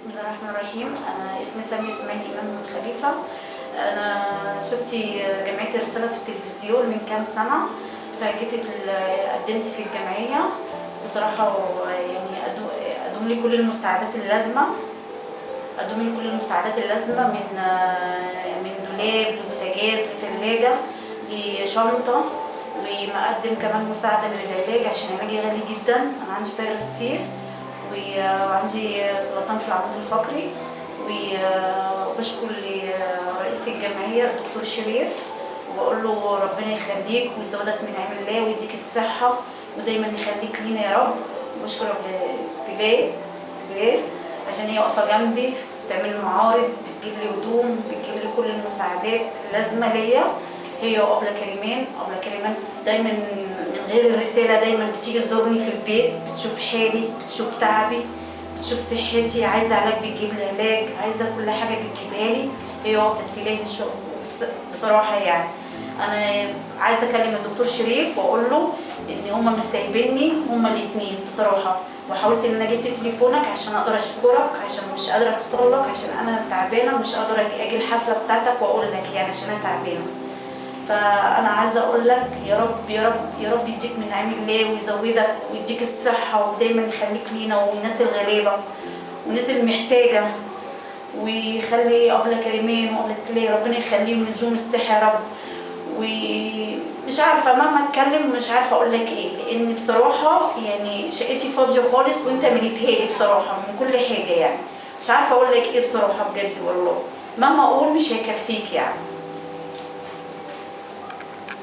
بسم الله الرحمن الرحيم. انا اسمي سامية اسماعيل امام من خليفة. انا شفت جمعية الرسالة في التلفزيون من كام سنة، فجيت قدمت في الجمعية. بصراحة يعني قدموا لي كل المساعدات اللازمة، قدموا لي كل المساعدات اللازمة من دولاب لبوتاجاز لثلاجه لشنطه، ومقدم كمان مساعدة للعلاج عشان علاجي غالي جدا. انا عندي فيروس سي وعندي سرطان في العمود الفقري. وبشكر رئيس الجمعية الدكتور شريف، وبقول له ربنا يخليك ويزودك من نعم الله ويديك الصحة ودايما يخليك لينا يا رب. وبشكر بلال بلال عشان هي واقفة جنبي، بتعمل لي معارض، بتجيب لي هدوم، بتجيب لي كل المساعدات اللازمة ليا. هي وأبلة كريمان، أبلة كريمان دايما من غير الرسالة دايما بتيجي تزورني في البيت، بتشوف حالي، بتشوف تعبي، بتشوف صحتي، عايزة علاج بتجيب لي علاج، عايزة كل حاجة بتجيبها لي. هي وأبلة بلال إن شاء الله. بصراحة يعني أنا عايزة أكلم الدكتور شريف وأقول له إن هما مش سايبيني، هما الاتنين بصراحة. وحاولت إن أنا جبت تليفونك عشان أقدر أشكرك، عشان مش قادرة أوصل لك، عشان أنا تعبانة ومش قادرة أجي الحفلة بتاعتك وأقول لك يعني عشان أنا تعبانة. فانا عايزه اقول لك يا رب يا رب يا رب يديك من نعيم الله ويزودك ويديك الصحة ودايما يخليك لينا والناس الغلابة والناس المحتاجه، ويخلي ابله كريمان وابله تلاقي ربنا يخليهم يديهم الصحة يا رب. ومش عارفه مهما اتكلم مش عارفه اقول لك ايه، لان بصراحة يعني شقتي فاضية خالص وانت مليتها لي بصراحة من كل حاجة، يعني مش عارفه اقول لك ايه بصراحة بجد والله، مهما اقول مش هيكفيك يعني.